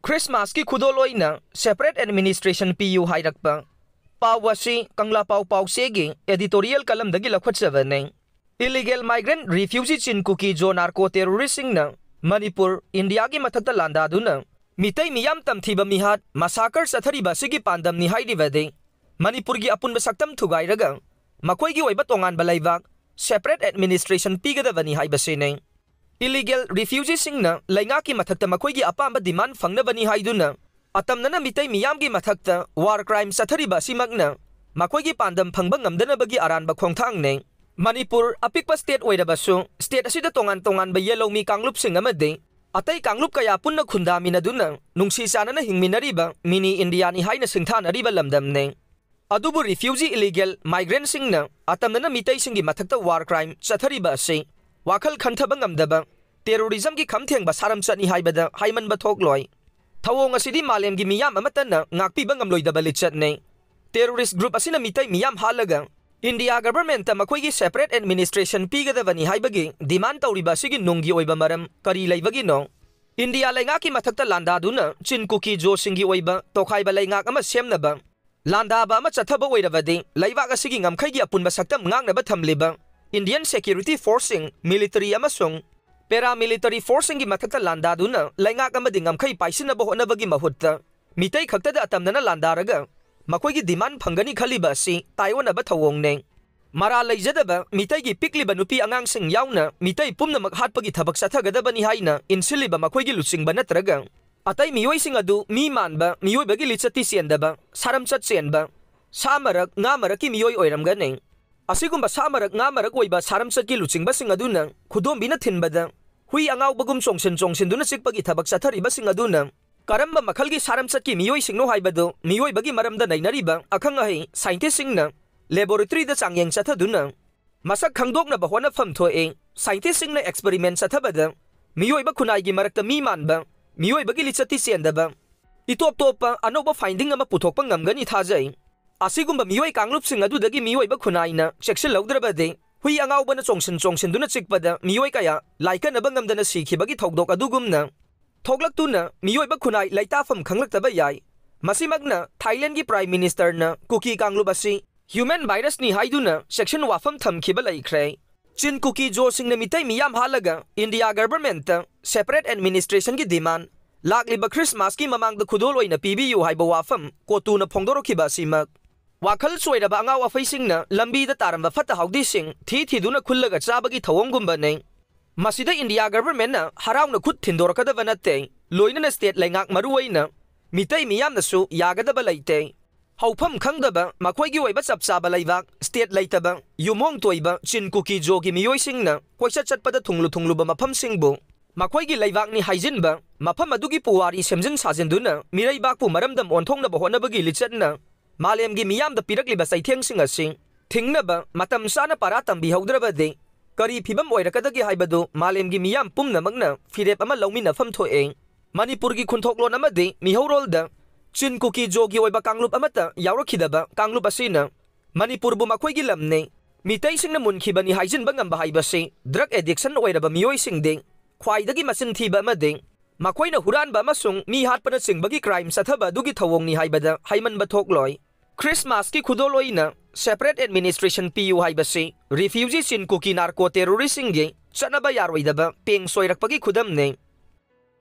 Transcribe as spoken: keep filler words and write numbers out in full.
Christmasꯀꯤ ꯈꯨꯗꯣꯜ ꯑꯣꯏꯅ separate administration ꯄꯤꯌꯨ ꯍꯥꯏꯔꯛꯄ꯫ ꯄꯥꯎ ꯑꯁꯤ ꯀꯪꯂꯥ ꯄꯥꯎ ꯄꯥꯎꯆꯦꯒꯤ editorial columnꯗꯒꯤ ꯂꯧꯈꯠꯆꯕꯅꯤ꯫ Illegal migrant refugee ꯆꯤꯟ ꯀꯨꯀꯤ ꯖꯣ narco terroristꯁꯤꯡꯅ ꯃꯅꯤꯄꯨꯔ, ꯏꯟꯗꯤꯌꯥꯒꯤ ꯃꯊꯛꯇ ꯂꯥꯟꯗꯥꯗꯨꯅ ꯃꯤꯇꯩ ꯃꯤꯌꯥꯝ ꯇꯝꯊꯤꯕ ꯃꯤꯍꯥꯠ massacre ꯆꯠꯊꯔꯤꯕ ꯑꯁꯤꯒꯤ ꯄꯥꯟꯗꯝꯅꯤ ꯍꯥꯏꯔꯤꯕꯗꯤ ꯃꯅꯤꯄꯨꯔꯒꯤ ꯑꯄꯨꯟꯕ ꯁꯛꯇꯝ ꯊꯨꯒꯥꯏꯔꯒ ꯃꯈꯣꯏꯒꯤ ꯑꯣꯏꯕ ꯇꯣꯉꯥꯟꯕ ꯂꯩꯕꯥꯛ separate administration ꯄꯤꯒꯗꯕꯅꯤ ꯍꯥꯏꯕꯁꯤꯅꯤ꯫ Illegal refugeeꯁꯤꯡꯅ ꯂꯩꯉꯥꯛꯀꯤ ꯃꯊꯛꯇ ꯃꯈꯣꯏꯒꯤ ꯑꯄꯥꯝꯕ demand ꯐꯪꯅꯕꯅꯤ ꯍꯥꯏꯗꯨꯅ ꯑꯇꯝꯅꯅ ꯃꯤꯇꯩ ꯃꯤꯌꯥꯝꯒꯤ ꯃꯊꯛꯇ war crime ꯆꯠꯊꯔꯤꯕ ꯑꯁꯤꯃꯛꯅ ꯃꯈꯣꯏꯒꯤ ꯄꯥꯟꯗꯝ ꯐꯪꯕ ꯉꯝꯗꯅꯕꯒꯤ ꯑꯔꯥꯟꯕ ꯈꯣꯡꯊꯥꯡꯅꯤ꯫ ꯃꯅꯤꯄꯨꯔ ꯑꯄꯤꯛꯄ state ꯑꯣꯏꯔꯕꯁꯨ state ꯑꯁꯤꯗ ꯇꯣꯉꯥꯟ ꯇꯣꯉꯥꯟꯕ ꯌꯦꯜꯍꯧꯃꯤ ꯀꯥꯡꯂꯨꯞꯁꯤꯡ ꯑꯃꯗꯤ ꯑꯇꯩ ꯀꯥꯡꯂꯨꯞ ꯀꯌꯥ ꯄꯨꯟꯅ ꯈꯨꯟꯗꯥꯃꯤꯟꯅꯗꯨꯅ ꯅꯨꯡꯁꯤ ꯆꯥꯟꯅꯅ ꯍꯤꯡꯃꯤꯟꯅꯔꯤꯕ mini ꯏꯟꯗꯤꯌꯥꯅꯤ ꯍꯥꯏꯅ ꯁꯤꯡꯊꯥꯅꯔꯤꯕ ꯂꯝꯗꯝꯅꯤ꯫ ꯑꯗꯨꯕꯨ refugee illegal migrantꯁꯤꯡꯅ ꯑꯇꯝꯅꯅ ꯃꯤꯇꯩꯁꯤꯡꯒꯤ ꯃꯊꯛꯇ war crime ꯆꯠꯊꯔꯤꯕ ꯑꯁꯤ ꯋꯥꯈꯜ ꯈꯟꯊꯕ ꯉꯝꯗꯕ terrorismꯒꯤ ꯈꯝ ꯊꯦꯡꯕ ꯁꯥꯔꯝꯆꯠꯅꯤ ꯍꯥꯏꯕꯗ ꯍꯥꯏꯃꯟꯕ ꯊꯣꯛꯂꯣꯏ꯫ ꯊꯧꯑꯣꯡ ꯑꯁꯤꯗꯤ ꯃꯥꯂꯦꯝꯒꯤ ꯃꯤꯌꯥꯝ ꯑꯃꯠꯇꯅ ꯉꯥꯛꯄꯤꯕ ꯉꯝꯂꯣꯏꯗꯕ ꯂꯤꯆꯠꯅꯤ꯫ Terrorist group ꯑꯁꯤꯅ ꯃꯤꯇꯩ ꯃꯤꯌꯥꯝ ꯍꯥꯠꯂꯒ ꯏꯟꯗꯤꯌꯥ governmentꯇ ꯃꯈꯣꯏꯒꯤ separate administration ꯄꯤꯒꯗꯕꯅꯤ ꯍꯥꯏꯕꯒꯤ demand ꯇꯧꯔꯤꯕ ꯑꯁꯤꯒꯤ ꯅꯨꯡꯒꯤ ꯑꯣꯏꯕ ꯃꯔꯝ ꯀꯔꯤ ꯂꯩꯕꯒꯤꯅꯣ? ꯏꯟꯗꯤꯌꯥ ꯂꯩꯉꯥꯛꯀꯤ ꯃꯊꯛꯇ ꯂꯥꯟꯗꯥꯗꯨꯅ ꯆꯤꯟ ꯀꯨꯀꯤ ꯖꯣꯁꯤꯡꯒꯤ ꯑꯣꯏꯕ ꯇꯣꯈꯥꯏꯕ ꯂꯩꯉꯥꯛ ꯑꯃ ꯁꯦꯝꯅꯕ ꯂꯥꯟꯗꯥꯕ ꯑꯃ ꯆꯠꯊꯕ ꯑꯣꯏꯔꯕꯗꯤ ꯂꯩꯕꯥꯛ ꯑꯁꯤꯒꯤ ꯉꯝꯈꯩꯒꯤ ꯑꯄꯨꯟꯕ ꯁꯛꯇꯝ ꯉꯥꯛꯅꯕ ꯊꯝꯂꯤꯕ Indian security forceꯁꯤꯡ, military ꯑꯃꯁꯨꯡ paramilitary forceꯁꯤꯡꯒꯤ ꯃꯊꯛꯇ ꯂꯥꯟꯗꯥꯗꯨꯅ ꯂꯩꯉꯥꯛ ꯑꯃꯗꯤ ꯉꯝꯈꯩ ꯄꯥꯏꯁꯤꯟꯅꯕ ꯍꯣꯠꯅꯕꯒꯤ ꯃꯍꯨꯠꯇ ꯃꯤꯇꯩ ꯈꯛꯇꯗ ꯑꯇꯝꯅꯅ ꯂꯥꯟꯗꯥꯔꯒ ꯃꯈꯣꯏꯒꯤ demand ꯐꯪꯒꯅꯤ ꯈꯜꯂꯤꯕ ꯑꯁꯤ ꯇꯥꯏꯑꯣꯟꯅꯕ ꯊꯧꯑꯣꯡꯅꯤ꯫ ꯃꯔꯥꯜ ꯂꯩꯖꯗꯕ ꯃꯤꯇꯩꯒꯤ ꯄꯤꯛꯂꯤꯕ ꯅꯨꯄꯤ ꯑꯉꯥꯡꯁꯤꯡ ꯌꯥꯎꯅ ꯃꯤꯇꯩ ꯄꯨꯝꯅꯃꯛ ꯍꯥꯠꯄꯒꯤ ꯊꯕꯛ ꯆꯠꯊꯒꯗꯕꯅꯤ ꯍꯥꯏꯅ ꯏꯟꯁꯤꯜꯂꯤꯕ ꯃꯈꯣꯏꯒꯤ ꯂꯨꯆꯤꯡꯕ ꯅꯠꯇ꯭ꯔꯒ ꯑꯇꯩ ꯃꯤꯑꯣꯏꯁꯤꯡ ꯑꯗꯨ ꯃꯤ ꯃꯥꯟꯕ, ꯃꯤꯑꯣꯏꯕꯒꯤ ꯂꯤꯆꯠꯇꯤ ꯆꯦꯟꯗꯕ, ꯁꯥꯔꯝꯆꯠ ꯆꯦꯟꯕ, ꯁꯥ ꯃꯔꯛ, ꯉꯥ ꯃꯔꯛꯀꯤ ꯃꯤꯑꯣꯏ ꯑꯣꯏꯔꯝꯒꯅꯤ꯫ ꯑꯁꯤꯒꯨꯝꯕ ꯁꯥ ꯃꯔꯛ, ꯉꯥ ꯃꯔꯛ ꯑꯣꯏꯕ ꯁꯥꯔꯝꯆꯠꯀꯤ ꯂꯨꯆꯤꯡꯕꯁꯤꯡ ꯑꯗꯨꯅ ꯈꯨꯗꯣꯝꯕꯤꯅ ꯊꯤꯟꯕꯗ ꯍꯨꯏ ꯑꯉꯥꯎꯕꯒꯨꯝ ꯆꯣꯡꯁꯤꯟ ꯆꯣꯡꯁꯤꯟꯗꯨꯅ ꯆꯤꯛꯄꯒꯤ ꯊꯕꯛ ꯆꯠꯊꯔꯤꯕꯁꯤꯡ ꯑꯗꯨꯅ ꯀꯔꯝꯕ ꯃꯈꯜꯒꯤ ꯁꯥꯔꯝꯆꯠꯀꯤ ꯃꯤꯑꯣꯏꯁꯤꯡꯅꯣ ꯍꯥꯏꯕꯗꯨ ꯃꯤꯑꯣꯏꯕꯒꯤ ꯃꯔꯝꯗ ꯅꯩꯅꯔꯤꯕ ꯑꯈꯪ ꯑꯍꯩ scientistꯁꯤꯡꯅ laboratoryꯗ ꯆꯥꯡꯌꯦꯡ ꯆꯠꯊꯗꯨꯅ ꯃꯁꯛ ꯈꯪꯗꯣꯛꯅꯕ ꯍꯣꯠꯅꯐꯝ ꯊꯣꯛꯏ꯫ Scientistꯁꯤꯡꯅ experiment ꯆꯠꯊꯕꯗ ꯃꯤꯑꯣꯏꯕ ꯈꯨꯟꯅꯥꯏꯒꯤ ꯃꯔꯛꯇ ꯃꯤ ꯃꯥꯟꯕ, ꯃꯤꯑꯣꯏꯕꯒꯤ ꯂꯤꯆꯠꯇꯤ ꯆꯦꯟꯗꯕ, ꯏꯇꯣꯞ ꯇꯣꯞꯄ ꯑꯅꯧꯕ finding ꯑꯃ ꯄꯨꯊꯣꯛꯄ ꯉꯝꯒꯅꯤ ꯊꯥꯖꯩ꯫ ꯑꯁꯤꯒꯨꯝꯕ ꯃꯤꯑꯣꯏ ꯀꯥꯡꯂꯨꯞꯁꯤꯡ ꯑꯗꯨꯗꯒꯤ ꯃꯤꯑꯣꯏꯕ ꯈꯨꯟꯅꯥꯏꯅ ꯆꯦꯛꯁꯤꯜꯍꯧꯗ꯭ꯔꯕꯗꯤ, ꯍꯨꯏ ꯑꯉꯥꯎꯕꯅ ꯆꯣꯡꯁꯤꯟ ꯆꯣꯡꯁꯤꯟꯗꯨꯅ ꯆꯤꯛꯄꯗ ꯃꯤꯑꯣꯏ ꯀꯌꯥ ꯂꯥꯏꯀꯠꯅꯕ ꯉꯝꯗꯅ ꯁꯤꯈꯤꯕꯒꯤ ꯊꯧꯗꯣꯛ ꯑꯗꯨꯒꯨꯝꯅ, ꯊꯣꯛꯂꯛꯇꯨꯅ ꯃꯤꯑꯣꯏꯕ ꯈꯨꯟꯅꯥꯏ ꯂꯩꯇꯥꯐꯝ ꯈꯪꯂꯛꯇꯕ ꯌꯥꯏ꯫ ꯃꯁꯤꯃꯛꯅ ꯊꯥꯏꯂꯦꯟꯒꯤ Prime Ministerꯅ ꯀꯨꯀꯤ ꯀꯥꯡꯂꯨꯞ ꯑꯁꯤ human virusꯅꯤ ꯍꯥꯏꯗꯨꯅ ꯆꯦꯛꯁꯤꯟ ꯋꯥꯐꯝ ꯊꯝꯈꯤꯕ ꯂꯩꯈ꯭ꯔꯦ꯫ ꯆꯤꯟ ꯀꯨꯀꯤ ꯖꯣꯁꯤꯡꯅ ꯃꯤꯇꯩ ꯃꯤꯌꯥꯝ ꯍꯥꯠꯂꯒ India Governmentꯇ separate administrationꯒꯤ demand, ꯂꯥꯛꯂꯤꯕ Christmasꯀꯤ ꯃꯃꯥꯡꯗ ꯈꯨꯗꯣꯜ ꯑꯣꯏꯅ ꯄꯤꯕꯤꯌꯨ ꯍꯥꯏꯕ ꯋꯥꯐꯝ ꯀꯣꯇꯨꯅ ꯐꯣꯡꯗꯣꯔꯛꯈꯤꯕ ꯑꯁꯤꯃꯛ ꯋꯥꯈꯜ ꯆꯣꯏꯔꯕ ꯑꯉꯥꯎ ꯑꯐꯩꯁꯤꯡꯅ ꯂꯝꯕꯤꯗ ꯇꯥꯔꯝꯕ ꯐꯠꯇ ꯍꯥꯎꯗꯤꯁꯤꯡ ꯊꯤ ꯊꯤꯗꯨꯅ ꯈꯨꯜꯂꯒ ꯆꯥꯕꯒꯤ ꯊꯧꯑꯣꯡꯒꯨꯝꯕꯅꯤ꯫ ꯃꯁꯤꯗ India Governmentꯅ ꯍꯔꯥꯎꯅ ꯈꯨꯠ ꯊꯤꯟꯗꯣꯔꯛꯀꯗꯕ ꯅꯠꯇꯦ, ꯂꯣꯏꯅꯅ state ꯂꯩꯉꯥꯛ, ꯃꯔꯨꯑꯣꯏꯅ ꯃꯤꯇꯩ ꯃꯤꯌꯥꯝꯅꯁꯨ ꯌꯥꯒꯗꯕ ꯂꯩꯇꯦ꯫ ꯍꯧꯐꯝ ꯈꯪꯗꯕ, ꯃꯈꯣꯏꯒꯤ ꯑꯣꯏꯕ ꯆꯞ ꯆꯥꯕ ꯂꯩꯕꯥꯛ, state ꯂꯩꯇꯕ, ꯌꯨꯝꯍꯣꯡ ꯇꯣꯏꯕ ꯆꯤꯟ ꯀꯨꯀꯤ ꯖꯣꯒꯤ ꯃꯤꯑꯣꯏꯁꯤꯡꯅ ꯀꯣꯏꯆꯠ ꯆꯠꯄꯗ ꯊꯨꯡꯂꯨ ꯊꯨꯡꯂꯨꯕ ꯃꯐꯝꯁꯤꯡꯕꯨ ꯃꯈꯣꯏꯒꯤ ꯂꯩꯕꯥꯛꯅꯤ ꯍꯥꯏꯖꯤꯟꯕ, ꯃꯐꯝ ꯑꯗꯨꯒꯤ ꯄꯨꯋꯥꯔꯤ ꯁꯦꯝꯖꯤꯟ ꯁꯥꯖꯤꯟꯗꯨꯅ ꯃꯤꯔꯩꯕꯥꯛꯄꯨ ꯃꯔꯝꯗꯝ ꯑꯣꯟꯊꯣꯛꯅꯕ ꯍꯣꯠꯅꯕꯒꯤ ꯂꯤꯆꯠꯅ ꯃꯥꯂꯦꯝꯒꯤ ꯃꯤꯌꯥꯝꯗ ꯄꯤꯔꯛꯂꯤꯕ ꯆꯩꯊꯦꯡꯁꯤꯡ ꯑꯁꯤ ꯊꯤꯡꯅꯕ ꯃꯇꯝ ꯆꯥꯅ ꯄꯥꯔꯥ ꯇꯝꯕꯤꯍꯧꯗ꯭ꯔꯕꯗꯤ ꯀꯔꯤ ꯐꯤꯚꯝ ꯑꯣꯏꯔꯛꯀꯗꯒꯦ ꯍꯥꯏꯕꯗꯨ ꯃꯥꯂꯦꯝꯒꯤ ꯃꯤꯌꯥꯝ ꯄꯨꯝꯅꯃꯛꯅ ꯐꯤꯔꯦꯞ ꯑꯃ ꯂꯧꯃꯤꯟꯅꯐꯝ ꯊꯣꯛꯑꯦ꯫ ꯃꯅꯤꯄꯨꯔꯒꯤ ꯈꯨꯟꯊꯣꯛꯂꯣꯟ ꯑꯃꯗꯤ ꯃꯤꯍꯧꯔꯣꯜꯗ ꯆꯤꯟ ꯀꯨꯀꯤ ꯖꯣꯒꯤ ꯑꯣꯏꯕ ꯀꯥꯡꯂꯨꯞ ꯑꯃꯠꯇ ꯌꯥꯎꯔꯛꯈꯤꯗꯕ ꯀꯥꯡꯂꯨꯞ ꯑꯁꯤꯅ ꯃꯅꯤꯄꯨꯔꯕꯨ ꯃꯈꯣꯏꯒꯤ ꯂꯝꯅꯤ, ꯃꯤꯇꯩꯁꯤꯡꯅ ꯃꯨꯟꯈꯤꯕꯅꯤ ꯍꯥꯏꯖꯤꯟꯕ ꯉꯝꯕ ꯍꯥꯏꯕꯁꯤ drug addiction ꯑꯣꯏꯔꯕ ꯃꯤꯑꯣꯏꯁꯤꯡꯗꯤ ꯈ꯭ꯋꯥꯏꯗꯒꯤ ꯃꯆꯤꯟ ꯊꯤꯕ ꯑꯃꯗꯤ ꯃꯈꯣꯏꯅ ꯍꯨꯔꯥꯟꯕ ꯑꯃꯁꯨꯡ ꯃꯤ ꯍꯥꯠꯄꯅꯆꯤꯡꯕꯒꯤ crime ꯆꯠꯊꯕ ꯑꯗꯨꯒꯤ ꯊꯧꯑꯣꯡꯅꯤ ꯍꯥꯏꯕꯗ ꯍꯩꯃꯟꯕ ꯊꯣꯛꯂꯣꯏ꯫ Christmasꯀꯤ ꯈꯨꯗꯣꯜ ꯑꯣꯏꯅ separate administration ꯄꯤꯌꯨ ꯍꯥꯏꯕꯁꯤ refugee ꯆꯤꯟ ꯀꯨꯀꯤ narco terroristꯁꯤꯡꯒꯤ ꯆꯠꯅꯕ ꯌꯥꯔꯣꯏꯗꯕ ꯄꯦꯡ ꯁꯣꯏꯔꯛꯄꯒꯤ ꯈꯨꯗꯝꯅꯤ꯫